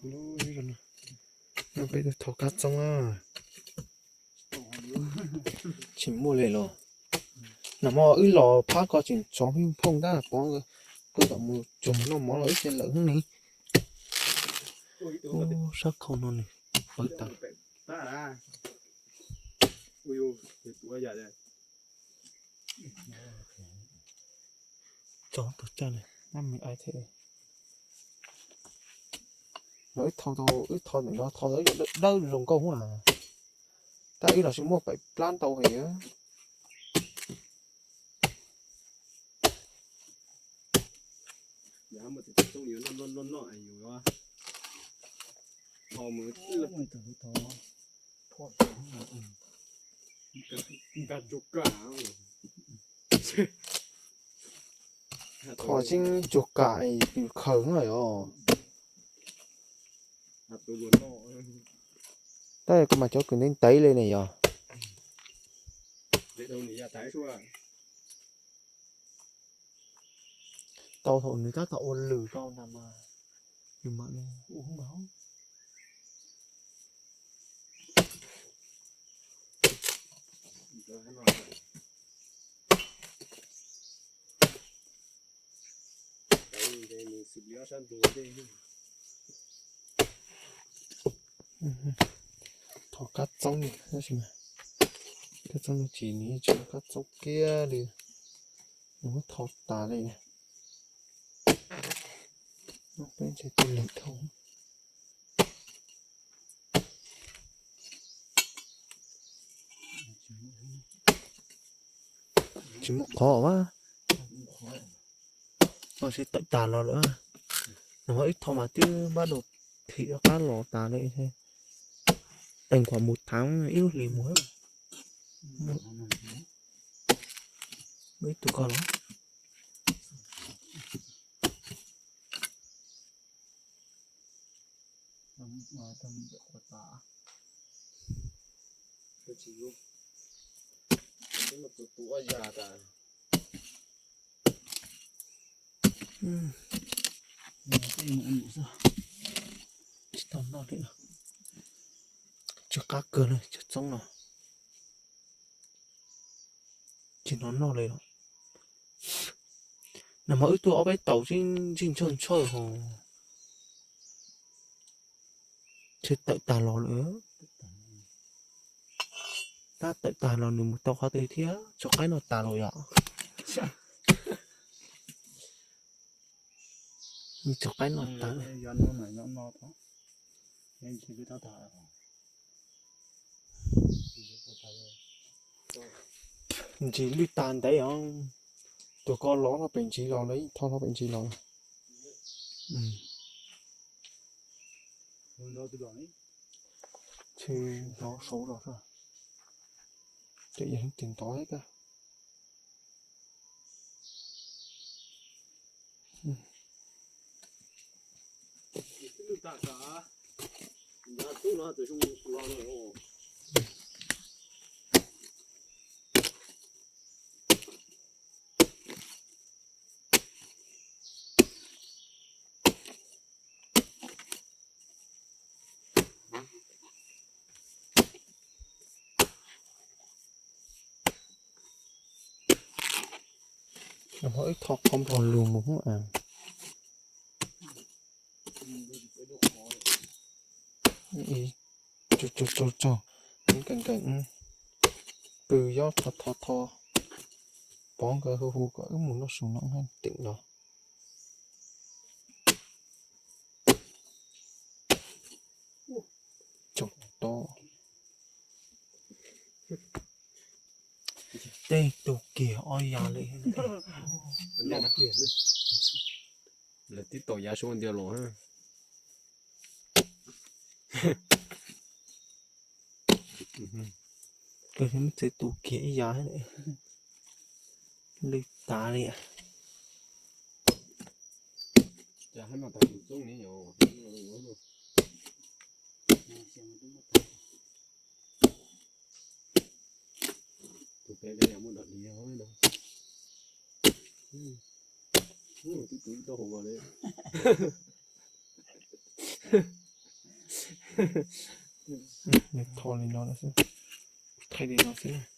Peb thov kab txoob na. Tsis muaj li los. Nag hmo wb los phab ko tseem tsov pheej phooj tab pov, kuj tom mus tsuag mus noj mov los ib ce lawm ne. Sab khau no nws pawv tas. Tsov tuag caj li, nab me ai thiab. Los wb thau tau, wb thau ntawm no thau tau yam dawb dawb zoo nkauj hub na. Tab wb los sis muaj pem plab ntau heev. Thov tseeb tsuag kam es khaws na yog. Tab kuv mas cov kws ntev ntev li ne yog. Tau thaum nws tab tom ua lws rau ntag mas nws mam li ua mas. Thov kab txoob li, kab txoob li tsis, nws tsis muaj kab txoob kiag li, nws muab thau tas li. Peb ntshe tus lwm thau. Tsis muaj qhov a. Tsis tawm tas los lawm. Nag hmo wb thau mas twb npab dua thim rov qab los tas li. Teem kuam mus thaav ib lub hlis mus. Muaj ib tug ko los. Tsis tau noj li. Tsw qab kawg li cov txoob no. Tsis hnov noj li os. Nag hmo wb tuaj ob peb tau tseem ntshaw ntshaw ho. Tseem tawm tag los lawm. Tab tawm tag los nws mus tau qhov twg thiab, tsov qaib noj tas los yom. Nws tsov qaib noj tas. Ntsis lwj tag ntev os. Tus ko lov hlo pem ntsis los lawm, thau hlo pem ntsis los. Tsis hnov saud los. Ces yog tus ntov thiab. Nag hmo wb thau qhov nplog lug mus hub a. Tsaug tsaug tsaug, nkees nkees, pw yob tho tho tho, pov nkawd hu hu kom wb mus noj su no teem los. Tsaug to. Tej tug kiag ob yav li. Lawv tib tau yav suab ntiag los. Tej tug kiag ib yav lwj tas li. Tus pem peb yog muaj dog dig no. Twb twb tau hauv ko li. Tho li no xwb, thaij li no xwb.